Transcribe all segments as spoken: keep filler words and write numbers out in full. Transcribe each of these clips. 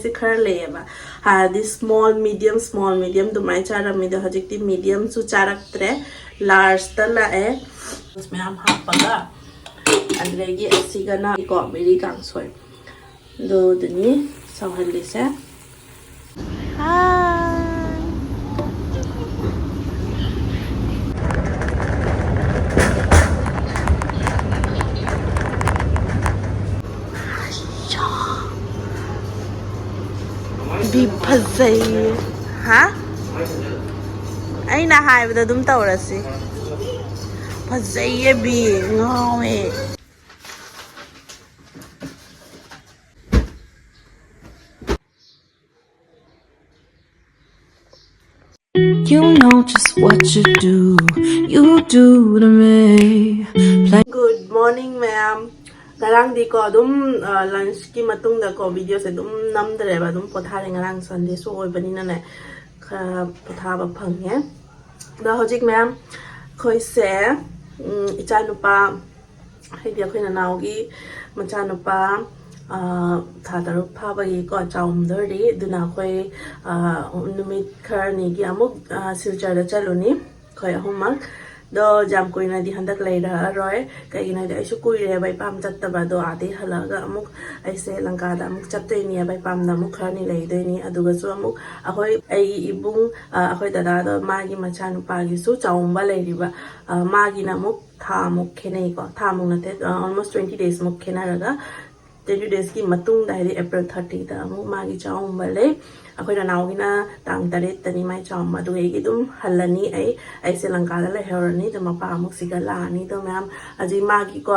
ꯁꯤ ꯈꯔ ꯂꯩꯌꯦꯕ꯫ ꯍꯥꯟꯅꯗꯤ small medium small medium ꯑꯗꯨꯃꯥꯏꯅ ꯆꯥꯔꯝꯃꯤꯗꯣ, ꯍꯧꯖꯤꯛꯇꯤ medium ꯁꯨ ꯆꯥꯔꯛꯇ꯭ꯔꯦ, large ꯇ ꯂꯥꯛꯑꯦ꯫ ꯃꯌꯥꯝ ꯍꯥꯞꯄꯒ, ꯑꯗꯨꯗꯒꯤ ꯑꯁꯤꯒꯅ ꯀꯣ ꯕꯦꯔꯤ ꯀꯥꯡꯁꯣꯏ꯫ ꯑꯗꯨꯗꯨꯅꯤ ꯁꯧꯍꯜꯂꯤꯁꯦ꯫ ꯍꯥꯏ꯫ ꯕꯤ ꯐꯖꯩꯌꯦ꯫ ꯍꯥ? ꯑꯩꯅ ꯍꯥꯏꯕꯗ ꯑꯗꯨꯝ ꯇꯧꯔꯁꯤ꯫ ꯐꯖꯩꯌꯦ ꯕꯤ, ꯉꯥꯎꯋꯦ꯫ You know just what you do, you do to me. Good morning, ma'am. ꯉꯔꯥꯡꯗꯤꯀꯣ ꯑꯗꯨꯝ, ꯑ, lunch ꯀꯤ ꯃꯇꯨꯡꯗꯀꯣ video ꯁꯦ ꯑꯗꯨꯝ ꯅꯝꯗ꯭ꯔꯦꯕ, ꯑꯗꯨꯝ ꯄꯣꯊꯥꯔꯦ꯫ ꯉꯔꯥꯡ Sunday ꯁꯨ ꯑꯣꯏꯕꯅꯤꯅꯅꯦ ꯈꯔ ꯄꯣꯊꯥꯕ ꯐꯪꯉꯦ꯫ ꯑꯗꯣ ꯍꯧꯖꯤꯛ, ma'am, ꯑꯩꯈꯣꯏꯁꯦ, ꯎꯝ, ꯏꯆꯥꯅꯨꯄꯥ ꯍꯥꯏꯗꯤ ꯑꯩꯈꯣꯏ ꯅꯅꯥꯎꯒꯤ ꯃꯆꯥꯅꯨꯄꯥ, ꯑ, ꯊꯥ ꯇꯔꯨꯛ ꯐꯥꯕꯒꯤꯀꯣ ꯆꯥꯎꯝꯗꯣꯔꯤ꯫ ꯑꯗꯨꯅ ꯑꯩꯈꯣꯏ, ꯑ, ꯅꯨꯃꯤꯠ ꯈꯔꯅꯤꯒꯤ ꯑꯃꯨꯛ, ꯑ, ꯁꯤꯜꯆꯔꯗ ꯆꯠꯂꯨꯅꯤ ꯑꯩꯈꯣꯏ ꯑꯍꯨꯝꯃꯛ꯫ ꯑꯗꯣ ꯌꯥꯝ ꯀꯨꯏꯅꯗꯤ ꯍꯟꯗꯛ ꯂꯩꯔꯛꯑꯔꯣꯏ꯫ ꯀꯩꯒꯤꯅꯣ ꯍꯥꯏꯗꯤ ꯑꯩꯁꯨ ꯀꯨꯏꯔꯦꯕ ꯏꯄꯥꯝ ꯆꯠꯇꯕ꯫ ꯑꯗꯣ ꯑꯥꯗꯩ ꯍꯜꯂꯛꯑꯒ ꯑꯃꯨꯛ ꯑꯩꯁꯦ ꯂꯪꯀꯥꯗ ꯑꯃꯨꯛ ꯆꯠꯇꯣꯏꯅꯦꯕ ꯏꯄꯥꯝꯗ꯫ ꯑꯃꯨꯛ ꯈꯔꯅꯤ ꯂꯩꯗꯣꯏꯅꯤ꯫ ꯑꯗꯨꯒꯁꯨ ꯑꯃꯨꯛ ꯑꯩꯈꯣꯏ, ꯑꯩꯒꯤ ꯏꯕꯨꯡ, ꯑ, ꯑꯩꯈꯣꯏ ꯗꯗꯥꯗꯣ ꯃꯥꯒꯤ ꯃꯆꯥꯅꯨꯄꯥꯒꯤꯁꯨ ꯆꯥꯎꯝꯕ ꯂꯩꯔꯤꯕ꯫ ꯑ, ꯃꯥꯒꯤꯅ ꯑꯃꯨꯛ ꯊꯥꯃꯨꯛ ꯈꯦꯠꯅꯩꯀꯣ꯫ ꯊꯥꯃꯨꯛ ꯅꯠꯇꯦ, ꯑ, almost twenty days ꯃꯨꯛ ꯈꯦꯠꯅꯔꯒ twenty days ꯀꯤ ꯃꯇꯨꯡꯗ, ꯍꯥꯏꯗꯤ April thirty ꯗ ꯑꯃꯨꯛ ꯃꯥꯒꯤ ꯆꯥꯎꯝꯕ ꯂꯩ꯫ ꯑꯩꯈꯣꯏ ꯅꯅꯥꯎꯒꯤꯅ ꯇꯥꯡ ꯇꯔꯦꯠꯇꯅꯤ ꯃꯥꯏ ꯆꯥꯎꯝꯕ꯫ ꯑꯗꯨꯒ ꯑꯩꯒꯤ ꯑꯗꯨꯝ ꯍꯜꯂꯅꯤ꯫ ꯑꯩ, ꯑꯩꯁꯦ ꯂꯪꯀꯥꯗ ꯂꯩꯍꯧꯔꯅꯤ꯫ ꯑꯗꯣ ꯃꯄꯥ ꯑꯃꯨꯛ ꯁꯤꯗ ꯂꯥꯛꯑꯅꯤ꯫ ꯑꯗꯣ ꯃꯌꯥꯝ ꯍꯧꯖꯤꯛ ꯃꯥꯒꯤꯀꯣ,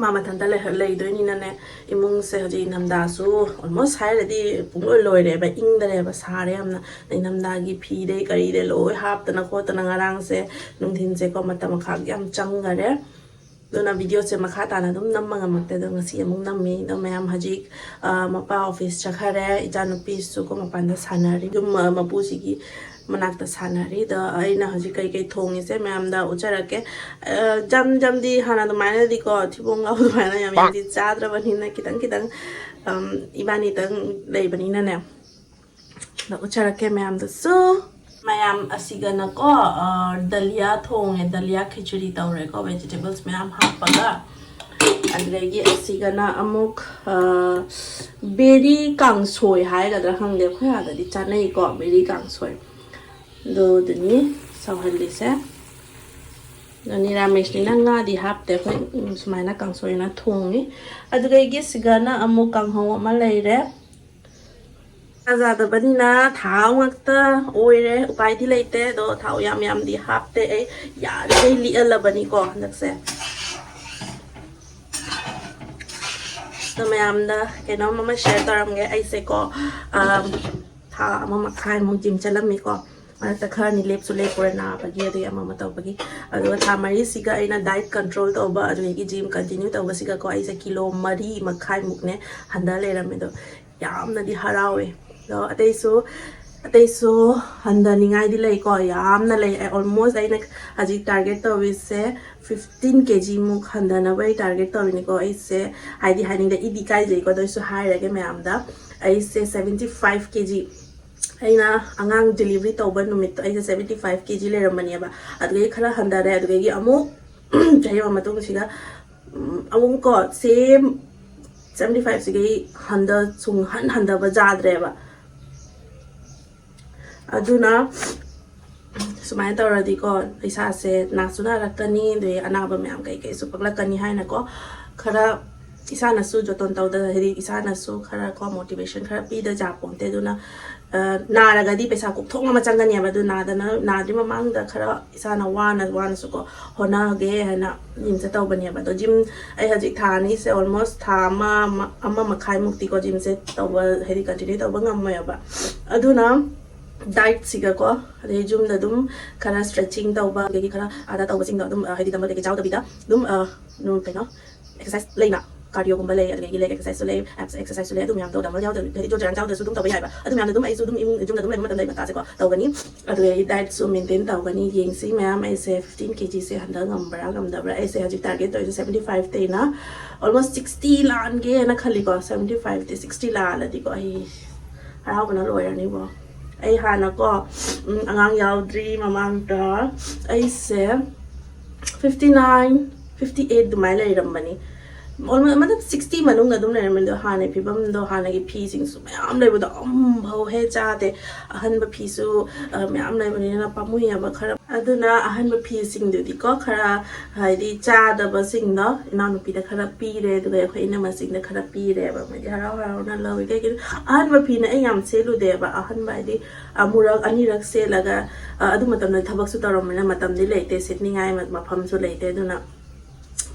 ꯃꯥ ꯃꯊꯟꯇ ꯂꯩꯍ-, ꯂꯩꯗꯣꯏꯅꯤꯅꯅꯦ, ꯏꯃꯨꯡꯁꯦ ꯍꯧꯖꯤꯛ ꯏꯪꯊꯝꯊꯥꯁꯨ almost ꯍꯥꯏꯔꯗꯤ ꯄꯨꯡꯂꯣꯏ ꯂꯣꯏꯔꯦꯕ, ꯏꯪꯗꯔꯦꯕ, ꯁꯥꯔꯦ ꯌꯥꯝꯅ꯫ ꯏꯪꯊꯝꯊꯥꯒꯤ ꯐꯤꯗꯩ ꯀꯔꯤꯗꯩ ꯂꯣꯏ ꯍꯥꯞꯇꯅ ꯈꯣꯠꯇꯅ ꯉꯔꯥꯡꯁꯦ ꯅꯨꯡꯊꯤꯟꯁꯦꯀꯣ ꯃꯇꯝ ꯈꯥꯛ ꯌꯥꯝ ꯆꯪꯈꯔꯦ꯫ ꯑꯗꯨꯅ video ꯁꯦ ꯃꯈꯥ ꯇꯥꯅ ꯑꯗꯨꯝ ꯅꯝꯕ ꯉꯝꯃꯛꯇꯦ꯫ ꯑꯗꯣ ꯉꯁꯤ ꯑꯃꯨꯛ ꯅꯝꯃꯤ꯫ ꯑꯗꯣ ꯃꯌꯥꯝ ꯍꯧꯖꯤꯛ, ꯑ, ꯃꯄꯥ office ꯆꯠꯈꯔꯦ, ꯏꯆꯥꯅꯨꯄꯤꯁꯨꯀꯣ ꯃꯄꯥꯟꯗ ꯁꯥꯟꯅꯔꯤ, ꯌꯨꯝ, ꯑ, ꯃꯄꯨꯁꯤꯒꯤ ꯃꯅꯥꯛꯇ ꯁꯥꯟꯅꯔꯤ꯫ ꯑꯗꯣ ꯑꯩꯅ ꯍꯧꯖꯤꯛ ꯀꯩꯀꯩ ꯊꯣꯡꯉꯤꯁꯦ ꯃꯌꯥꯝꯗ ꯎꯠꯆꯔꯛꯀꯦ꯫ ꯑ, ꯖꯝ ꯖꯝꯗꯤ ꯍꯥꯟꯅ ꯑꯗꯨꯃꯥꯏꯅꯗꯤꯀꯣ ꯊꯤꯕꯣꯡ ꯂꯥꯎ ꯑꯗꯨꯃꯥꯏꯅ ꯌꯥꯝ ꯌꯥꯝꯗꯤ ꯆꯥꯗ꯭ꯔꯕꯅꯤꯅ ꯈꯤꯇꯪ ꯈꯤꯇꯪ, ꯏꯕꯥꯅꯤꯇꯪ ꯂꯩꯕꯅꯤꯅꯅꯦ, ꯑꯗꯣ ꯎꯠꯆꯔꯛꯀꯦ ꯃꯌꯥꯝꯗꯁꯨ꯫ ꯃꯌꯥꯝ ꯑꯁꯤꯒꯅꯀꯣ, ꯗꯂꯤꯌꯥ ꯊꯣꯡꯉꯦ, ꯗꯂꯤꯌꯥ ꯈꯤꯆꯨꯔꯤ ꯇꯧꯔꯦꯀꯣ, vegetables ꯃꯌꯥꯝ ꯍꯥꯞꯄꯒ꯫ ꯑꯗꯨꯗꯒꯤ ꯑꯁꯤꯒꯅ ꯑꯃꯨꯛ ꯕꯦꯔꯤ ꯀꯥꯡꯁꯣꯏ ꯍꯥꯏꯒꯗ꯭ꯔꯥ ꯈꯪꯗꯦ, ꯑꯩꯈꯣꯏ ꯑꯥꯗꯗꯤ ꯆꯥꯅꯩꯀꯣ ꯕꯦꯔꯤ ꯀꯥꯡꯁꯣꯏ꯫ ꯑꯗꯨꯗꯨꯅꯤ ꯁꯧꯍꯜꯂꯤꯁꯦ꯫ ꯑꯗꯣ ꯅꯤꯔꯥꯃꯤꯁꯅꯤꯅ ꯉꯥꯗꯤ ꯍꯥꯞꯇꯦ, ꯑꯩꯈꯣꯏ ꯁꯨꯃꯥꯏꯅ ꯀꯥꯡꯁꯣꯏ ꯑꯣꯏꯅ ꯊꯣꯡꯉꯤ꯫ ꯑꯗꯨꯗꯒꯤ ꯁꯤꯒꯅ ꯑꯃꯨꯛ ꯀꯥꯡꯍꯧ ꯑꯃ ꯂꯩꯔꯦ꯫ ꯆꯥꯖꯗꯕꯅꯤꯅ ꯊꯥꯎ ꯉꯥꯛꯇ ꯑꯣꯏꯔꯦ, ꯎꯄꯥꯏꯗꯤ ꯂꯩꯇꯦ꯫ ꯑꯗꯣ ꯊꯥꯎ ꯌꯥꯝ ꯌꯥꯝꯗꯤ ꯍꯥꯞꯇꯦ ꯑꯩ, ꯌꯥꯔꯤꯈꯩ ꯂꯤꯛꯍꯜꯂꯕꯅꯤꯀꯣ ꯍꯟꯗꯛꯁꯦ꯫ ꯑꯗꯣ ꯃꯌꯥꯝꯗ ꯀꯩꯅꯣꯝ ꯑꯃ ꯁꯤꯌꯔ ꯇꯧꯔꯝꯒꯦ꯫ ꯑꯩꯁꯦꯀꯣ ꯊꯥ ꯑꯃ ꯃꯈꯥꯏꯃꯨꯛ ꯖꯤꯝ ꯆꯠꯂꯝꯃꯤꯀꯣ꯫ ꯃꯔꯛꯇ ꯈꯔꯅꯤ ꯂꯦꯞꯁꯨ ꯂꯦꯞꯄꯨꯔꯦ, ꯅꯥꯕꯒꯤ ꯑꯗꯒꯤ ꯑꯃ ꯑꯃ ꯇꯧꯕꯒꯤ꯫ ꯑꯗꯨꯒ ꯊꯥ ꯃꯔꯤꯁꯤꯒ ꯑꯩꯅ ꯗꯥꯏꯠ ꯀꯟꯇ꯭ꯔꯣꯜ ꯇꯧꯕ ꯑꯗꯨꯗꯒꯤ ꯖꯤꯝ ꯀꯟꯇꯤꯅ꯭ꯌꯨ ꯇꯧꯕꯁꯤꯒꯀꯣ, ꯑꯩꯁꯦ ꯀꯤꯂꯣ ꯃꯔꯤ ꯃꯈꯥꯏꯃꯨꯛꯅꯦ ꯍꯟꯊ ꯂꯩꯔꯝꯃꯦ꯫ ꯑꯗꯣ ꯌꯥꯝꯅꯗꯤ ꯍꯔꯥꯎꯋꯦ꯫ ꯑꯗꯣ ꯑꯇꯩꯁꯨ ꯑꯇꯩꯁꯨ ꯍꯟꯊꯅꯤꯡꯉꯥꯏꯗꯤ ꯂꯩꯀꯣ, ꯌꯥꯝꯅ ꯂꯩ꯫ ꯑꯣꯜꯃꯣꯁ ꯑꯩꯅ ꯍꯧꯖꯤꯛ ꯇꯥꯔꯒꯦꯠ ꯇꯧꯔꯤꯁꯦ ꯐꯤꯐꯇꯤꯟ ꯀꯦ ꯖꯤꯃꯨꯛ ꯍꯟꯊꯅꯕ ꯑꯩ ꯇꯥꯔꯒꯦꯠ ꯇꯧꯔꯤꯅꯤꯀꯣ꯫ ꯑꯩꯁꯦ ꯍꯥꯏꯗꯤ ꯍꯥꯏꯅꯤꯡꯗꯦ, ꯏꯗꯤ ꯀꯥꯏꯖꯩꯀꯣ, ꯑꯗꯨ ꯑꯣꯏꯁꯨ ꯍꯥꯏꯔꯒꯦ ꯃꯌꯥꯝꯗ꯫ ꯑꯩꯁꯦ ꯁꯕꯦꯟꯇꯤ ꯐꯥꯏꯚ ꯀꯦ ꯖꯤ, ꯑꯩꯅ ꯑꯉꯥꯡ ꯗꯤꯂꯤꯚꯔꯤ ꯇꯧꯕ ꯅꯨꯃꯤꯠꯇꯣ ꯑꯩꯁꯦ ꯁꯕꯦꯟꯇꯤ ꯐꯥꯏꯚ ꯀꯦ ꯖꯤ ꯂꯩꯔꯝꯕꯅꯦꯕ꯫ ꯑꯗꯨꯗꯒꯤ ꯈꯔ ꯍꯟꯊꯔꯦ꯫ ꯑꯗꯨꯗꯒꯤ ꯑꯃꯨꯛ ꯆꯍꯤ ꯑꯃ ꯃꯇꯨꯡꯁꯤꯗ, ꯎꯝ, ꯑꯃꯨꯛꯀꯣ ꯁꯦꯝ ꯁꯕꯦꯟꯇꯤ ꯐꯥꯏꯚꯁꯤꯗꯒꯤ ꯍꯟꯗ ꯁꯨꯡꯍꯟ ꯍꯟꯊꯕ ꯌꯥꯗ꯭ꯔꯦꯕ꯫ ꯑꯗꯨꯅ ꯁꯨꯃꯥꯏꯅ ꯇꯧꯔꯗꯤꯀꯣ, ꯏꯁꯥꯁꯦ ꯅꯥꯁꯨ ꯅꯥꯔꯛꯀꯅꯤ, ꯑꯗꯩ ꯑꯅꯥꯕ ꯃꯌꯥꯝ ꯀꯩꯀꯩꯁꯨ ꯄꯛꯂꯛꯀꯅꯤ ꯍꯥꯏꯅꯀꯣ, ꯈꯔ ꯏꯁꯥꯅꯁꯨ ꯖꯣꯇꯣꯟ ꯇꯧꯗ, ꯍꯥꯏꯗꯤ ꯏꯁꯥꯅꯁꯨ ꯈꯔ ꯀꯣ ꯃꯣꯇꯤꯚꯦꯁꯟ ꯈꯔ ꯄꯤꯗ ꯌꯥꯄꯣꯟꯇꯦ꯫ ꯑꯗꯨꯅ, ꯑ, ꯅꯥꯔꯒꯗꯤ ꯄꯩꯁꯥ ꯀꯣꯛꯊꯣꯛꯅ ꯑꯃ ꯆꯪꯒꯅꯦꯕ꯫ ꯑꯗꯨ ꯅꯥꯗꯅ, ꯅꯥꯗ꯭ꯔꯤ ꯃꯃꯥꯡꯗ ꯈꯔ ꯏꯁꯥꯅ ꯋꯥꯅ ꯋꯥꯅꯁꯨꯀꯣ ꯍꯣꯠꯅꯒꯦ ꯍꯥꯏꯅ ꯖꯤꯝꯁꯦ ꯇꯧꯕꯅꯦꯕ꯫ ꯑꯗꯣ ꯖꯤꯝ ꯑꯩ ꯍꯧꯖꯤꯛ ꯊꯥ ꯑꯅꯤꯁꯦ ꯑꯣꯜꯃꯣꯁ ꯊꯥ ꯑꯃ, ꯑꯃ, ꯑꯃ ꯃꯈꯥꯏꯃꯨꯛꯇꯤꯀꯣ ꯖꯤꯝꯁꯦ ꯇꯧꯕ, ꯍꯥꯏꯗꯤ ꯀꯟꯇꯤꯅ꯭ꯌꯨ ꯇꯧꯕ ꯉꯝꯃꯣꯏꯕ꯫ ꯑꯗꯨꯅ ꯗꯥꯏꯠꯁꯤꯒꯀꯣ, ꯑꯗꯩ ꯌꯨꯝꯗ ꯑꯗꯨꯝ ꯈꯔ ꯁ꯭ꯇ꯭ꯔꯦꯆꯤꯡ ꯇꯧꯕ, ꯑꯗꯒꯤ ꯈꯔ ꯑꯥꯗ ꯇꯧꯕꯁꯤꯡꯗꯣ ꯑꯗꯨꯝ, ꯑ, ꯍꯥꯏꯗꯤ ꯗꯝꯕꯜ ꯀꯩꯀꯩ ꯆꯥꯎꯗꯕꯤꯗ ꯑꯗꯨꯝ, ꯑ, ꯅꯨ-, ꯀꯩꯅꯣ, ꯑꯦꯛꯁꯔꯁꯥꯏꯁ ꯂꯩꯅ, ꯀꯥꯔꯗꯤꯑꯣꯒꯨꯝꯕ ꯂꯩ, ꯑꯗꯨꯗꯒꯤ ꯂꯦꯛ ꯑꯦꯛꯁꯔꯁꯥꯏꯁꯁꯨ ꯂꯩ, ꯑꯦꯞꯁ ꯑꯦꯛꯁꯔꯁꯥꯏꯁꯁꯨ ꯂꯩ꯫ ꯑꯗꯨ ꯃꯌꯥꯝꯗꯣ ꯗꯝꯕꯜ ꯌꯥꯎꯗ꯭ꯔꯁꯨ, ꯍꯥꯏꯗꯤ ꯖꯣ ꯆꯔꯥꯡ ꯆꯥꯎꯗ꯭ꯔꯁꯨ ꯑꯗꯨꯝ ꯇꯧꯕ ꯌꯥꯏꯕ꯫ ꯑꯗꯨ ꯃꯌꯥꯝꯗꯣ ꯑꯗꯨꯝ ꯑꯩꯁꯨ ꯑꯗꯨꯝ ꯏꯃꯨꯡ ꯌꯨꯝꯗ ꯑꯗꯨꯝ ꯂꯩꯕ ꯃꯇꯝꯗ ꯑꯩ ꯃꯊꯥꯁꯦꯀꯣ ꯇꯧꯒꯅꯤ꯫ ꯑꯗꯨꯗꯒꯤ ꯗꯥꯏꯠꯁꯨ ꯃꯦꯟꯇꯦꯟ ꯇꯧꯒꯅꯤ꯫ ꯌꯦꯡꯁꯤ ꯃꯌꯥꯝ, ꯑꯩꯁꯦ ꯐꯤꯐꯇꯤꯟ ꯀꯦ ꯖꯤꯁꯦ ꯍꯟꯊ ꯉꯝꯕ꯭ꯔꯥ ꯉꯝꯗꯕ꯭ꯔꯥ꯫ ꯑꯩꯁꯦ ꯍꯧꯖꯤꯛ ꯇꯥꯔꯒꯦꯠ ꯇꯧꯔꯤꯁꯦ ꯁꯕꯦꯟꯇꯤ ꯐꯥꯏꯚꯇꯩꯅ ꯑꯣꯜꯃꯣꯁ ꯁꯤꯛꯁꯇꯤ ꯂꯥꯟꯒꯦꯅ ꯈꯜꯂꯤꯀꯣ꯫ ꯁꯕꯦꯟꯇꯤ ꯐꯥꯏꯚꯇꯤ ꯁꯤꯛꯁꯇꯤ ꯂꯥꯜꯂꯗꯤꯀꯣ ꯑꯩ ꯍꯔꯥꯎꯕꯅ ꯂꯣꯏꯔꯅꯤꯕꯣ꯫ ꯑꯩ ꯍꯥꯟꯅꯀꯣ, ꯎꯝ, ꯑꯉꯥꯡ ꯌꯥꯎꯗ꯭ꯔꯤ ꯃꯃꯥꯡꯗ ꯑꯩꯁꯦ ꯐꯤꯐꯇꯤ ꯅꯥꯏꯟ, ꯐꯤꯐꯇꯤ ꯑꯩꯠ ꯑꯗꯨꯃꯥꯏꯅ ꯂꯩꯔꯝꯕꯅꯤ꯫ ꯑꯣꯜꯃꯣꯁ ꯃꯇꯝ ꯁꯤꯛꯁꯇꯤ ꯃꯅꯨꯡꯗ ꯑꯗꯨꯝ ꯂꯩꯔꯝꯃꯦ꯫ ꯑꯗꯣ ꯍꯥꯟꯅꯩ ꯐꯤꯕꯝꯗꯣ, ꯍꯥꯟꯅꯒꯤ ꯐꯤꯁꯤꯡꯁꯨ ꯃꯌꯥꯝ ꯂꯩꯕꯗꯣ ꯑꯃꯐꯥꯎ ꯍꯦꯛ ꯆꯥꯗꯦ꯫ ꯑꯍꯟꯕ ꯐꯤꯁꯨ, ꯑ, ꯃꯌꯥꯝ ꯂꯩꯕꯅꯤꯅ ꯄꯥꯝꯃꯨꯏꯑꯕ ꯈꯔ꯫ ꯑꯗꯨꯅ ꯑꯍꯟꯕ ꯐꯤꯁꯤꯡꯗꯨꯗꯤꯀꯣ, ꯈꯔ ꯍꯥꯏꯗꯤ ꯆꯥꯗꯕꯁꯤꯡꯗꯣ ꯏꯅꯥꯎꯅꯨꯄꯤꯗ ꯈꯔ ꯄꯤꯔꯦ, ꯑꯗꯨꯒ ꯑꯩꯈꯣꯏ ꯏꯅꯝꯃꯁꯤꯡꯗ ꯈꯔ ꯄꯤꯔꯦꯕ꯫ ꯃꯣꯏꯗꯤ ꯍꯔꯥꯎ ꯍꯔꯥꯎꯅ ꯂꯧꯏ꯫ ꯀꯩꯒꯤꯅꯣ, ꯑꯍꯟꯕ ꯐꯤꯅ ꯑꯩ ꯌꯥꯝ ꯁꯦꯠꯂꯨꯗꯦꯕ꯫ ꯑꯍꯟꯕ ꯍꯥꯏꯗꯤ ꯑꯃꯨꯔꯛ ꯑꯅꯤꯔꯛ ꯁꯦꯠꯂꯒ, ꯑ, ꯑꯗꯨ ꯃꯇꯝꯗ ꯊꯕꯛꯁꯨ ꯇꯧꯔꯝꯕꯅꯤꯅ ꯃꯇꯝꯗꯤ ꯂꯩꯇꯦ, ꯁꯦꯠꯅꯤꯡꯉꯥꯏ ꯃ-, ꯃꯐꯝꯁꯨ ꯂꯩꯇꯦ꯫ ꯑꯗꯨꯅ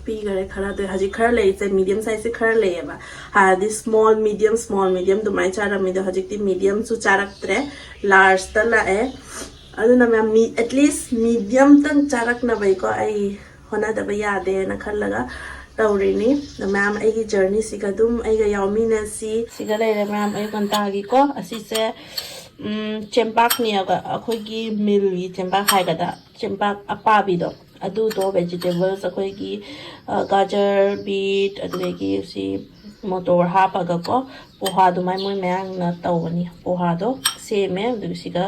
ꯄꯤꯈꯔꯦ ꯈꯔ꯫ ꯑꯗꯨ ꯍꯧꯖꯤꯛ ꯈꯔ ꯂꯩꯔꯤꯁꯦ, ꯃꯤꯗꯤꯌꯝ ꯁꯥꯏꯖꯁꯦ ꯈꯔ ꯂꯩꯌꯦꯕ꯫ ꯍꯥꯟꯅꯗꯤ ꯁ꯭ꯃꯣꯜ, ꯃꯤꯗꯤꯌꯝ, ꯁ꯭ꯃꯣꯜ, ꯃꯤꯗꯤꯌꯝ ꯑꯗꯨꯃꯥꯏꯅ ꯆꯥꯔꯝꯃꯤꯗꯣ, ꯍꯧꯖꯤꯛꯇꯤ ꯃꯤꯗꯤꯌꯝꯁꯨ ꯆꯥꯔꯛꯇ꯭ꯔꯦ, ꯂꯥꯔꯖꯇ ꯂꯥꯛꯑꯦ꯫ ꯑꯗꯨꯅ ꯃꯌꯥꯝ, ꯃꯤ ꯑꯦꯠꯂꯤꯁ ꯃꯤꯗꯤꯌꯝꯇꯪ ꯆꯥꯔꯛꯅꯕꯩꯀꯣ ꯑꯩ ꯍꯣꯠꯅꯗꯕ ꯌꯥꯗꯦꯅ ꯈꯜꯂꯒ ꯇꯧꯔꯤꯅꯤ꯫ ꯑꯗꯣ ꯃꯌꯥꯝ, ꯑꯩꯒꯤ ꯖꯔꯅꯤꯁꯤꯒ ꯑꯗꯨꯝ ꯑꯩꯒ ꯌꯥꯎꯃꯤꯟꯅꯁꯤ꯫ ꯁꯤꯒ ꯂꯩꯔꯦ ꯃꯌꯥꯝ, ꯑꯌꯨꯛ ꯉꯟꯇꯥꯒꯤꯀꯣ꯫ ꯑꯁꯤꯁꯦ, ꯎꯝ, ꯆꯦꯡꯄꯥꯛꯅꯦꯕ, ꯑꯩꯈꯣꯏꯒꯤ ꯃꯤꯜꯒꯤ ꯆꯦꯡꯄꯥꯛ ꯍꯥꯏꯒꯗ꯭ꯔꯥ, ꯆꯦꯡꯄꯥꯛ ꯑꯄꯥꯕꯤꯗꯣ, ꯑꯗꯨꯗꯣ, ꯚꯦꯖꯤꯇꯦꯕꯜꯁ ꯑꯩꯈꯣꯏꯒꯤ, ꯑ, ꯒꯥꯖꯔ, ꯕꯤꯠ, ꯑꯗꯨꯗꯒꯤ ꯁꯤ ꯃꯣꯇꯣꯔ ꯍꯥꯞꯄꯒꯀꯣ, ꯄꯣꯍꯥ ꯑꯗꯨꯃꯥꯏꯅ ꯃꯣꯏ ꯃꯌꯥꯡꯅ ꯇꯧꯕꯅꯤ꯫ ꯄꯣꯍꯥꯗꯣ ꯁꯦꯝꯃꯦ, ꯑꯗꯨꯒ ꯁꯤꯒ,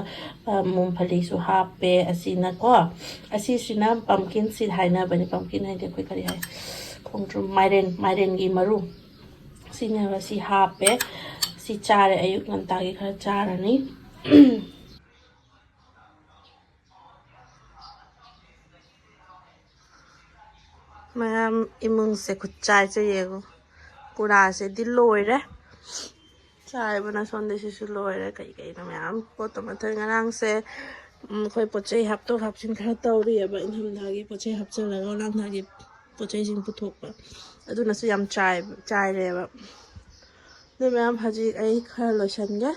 ꯑ, ꯃꯨꯡꯐꯂꯤꯁꯨ ꯍꯥꯞꯄꯦ꯫ ꯑꯁꯤꯅꯀꯣ, ꯑꯁꯤꯁꯤꯅ ꯄꯝꯀꯤꯟ ꯁꯤꯗ ꯍꯥꯏꯅꯕꯅꯤ꯫ ꯄꯝꯀꯤꯟ ꯍꯥꯏꯗꯤ ꯑꯩꯈꯣꯏ ꯀꯔꯤ ꯍꯥꯏ? ꯈꯣꯡꯗ꯭ꯔꯨꯝ, ꯃꯥꯏꯔꯦꯟ, ꯃꯥꯏꯔꯦꯟꯒꯤ ꯃꯔꯨ꯫ ꯁꯤꯅꯦꯕ, ꯁꯤ ꯍꯥꯞꯄꯦ꯫ ꯁꯤ ꯆꯥꯔꯦ, ꯑꯌꯨꯛ ꯉꯟꯇꯥꯒꯤ ꯈꯔ ꯆꯥꯔꯅꯤ꯫ ꯃꯌꯥꯝ, ꯏꯃꯨꯡꯁꯦ ꯈꯨꯠꯆꯥꯏꯁꯦ ꯌꯦꯡꯉꯨ꯫ ꯀꯨꯔꯥꯁꯤꯗꯤ ꯂꯣꯏꯔꯦ꯫ ꯆꯥꯏꯕꯅ ꯁꯣꯝꯗ ꯁꯤꯁꯨ ꯂꯣꯏꯔꯦ꯫ ꯀꯩ ꯀꯩꯅꯣ ꯃꯌꯥꯝ ꯄꯣꯠꯇꯣ ꯃꯊꯣꯏ ꯉꯔꯥꯡꯁꯦ, ꯎꯝ, ꯑꯩꯈꯣꯏ ꯄꯣꯠ ꯆꯩ ꯍꯥꯞꯇꯣꯛ ꯍꯥꯞꯆꯤꯟ ꯈꯔ ꯇꯧꯔꯤꯑꯕ꯫ ꯏꯪꯊꯝꯊꯥꯒꯤ ꯄꯣꯠ ꯆꯩ ꯍꯥꯞꯆꯤꯜꯂꯒ ꯑꯣꯂꯥꯡꯊꯥꯒꯤ ꯄꯣꯠ ꯆꯩꯁꯤꯡ ꯄꯨꯊꯣꯛꯄ꯫ ꯑꯗꯨꯅꯁꯨ ꯌꯥꯝ ꯆꯥꯏ-, ꯆꯥꯏꯔꯦꯕ꯫ ꯑꯗꯨ ꯃꯌꯥꯝ ꯍꯧꯖꯤꯛ ꯑꯩ ꯈꯔ ꯂꯣꯏꯁꯟꯒꯦ꯫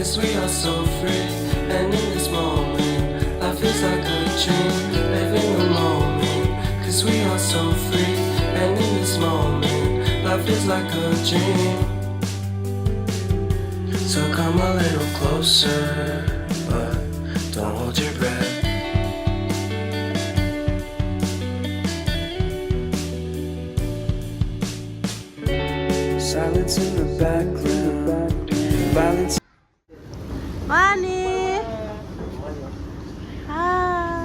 'Cause we are so free, and in this moment, life is like a dream. Live in the moment, 'cause we are so free, and in this moment, life is like a dream. So come a little closer, but don't hold your breath. Silence in the background. Violence. Money. Hi.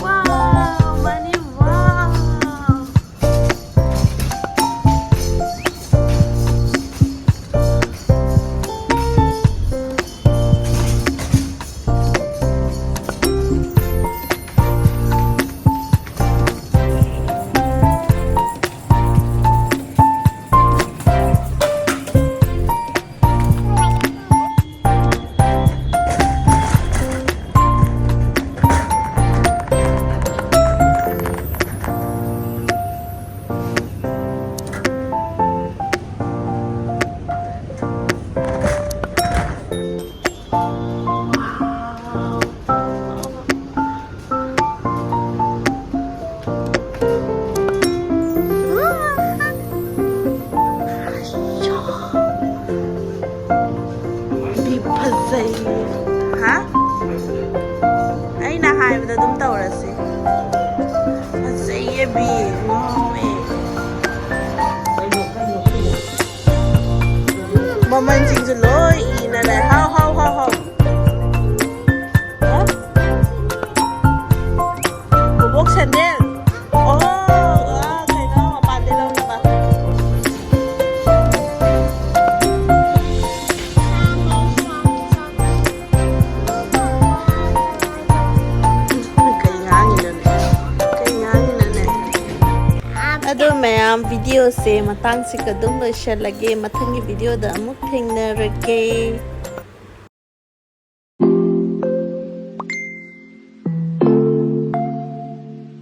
Wow, money, wow. B ꯐꯖꯩ꯫ ꯍꯥ? ꯑꯩꯅ ꯍꯥꯏꯕꯗ ꯑꯗꯨꯝ ꯇꯧꯔꯁꯤ꯫ ꯐꯖꯩꯌꯦ B, ꯉꯥꯎꯋꯦ꯫ ꯃꯃꯜꯁꯤꯡꯁꯨ ꯂꯣꯏ ꯏꯅ ꯂꯩ꯫ ꯍꯥꯎ, ꯍꯥꯎ, ꯍꯥꯎ, ꯍꯥꯎ꯫ ꯍꯥ? ꯕꯣꯕꯣꯛ ꯁꯦꯟꯗꯦꯜ꯫ ꯑꯣ, ꯑꯥ, ꯀꯩꯅꯣ, ꯃꯄꯥꯟꯗꯩ ꯂꯧꯔꯨꯕ꯫ ꯃꯌꯥꯝ, videoꯁꯦ ꯃꯇꯥꯡꯁꯤꯒ ꯑꯗꯨꯝ ꯂꯣꯏꯁꯤꯜꯂꯒꯦ꯫ ꯃꯊꯪꯒꯤ videoꯗ ꯑꯃꯨꯛ ꯊꯦꯡꯅꯔꯒꯦ꯫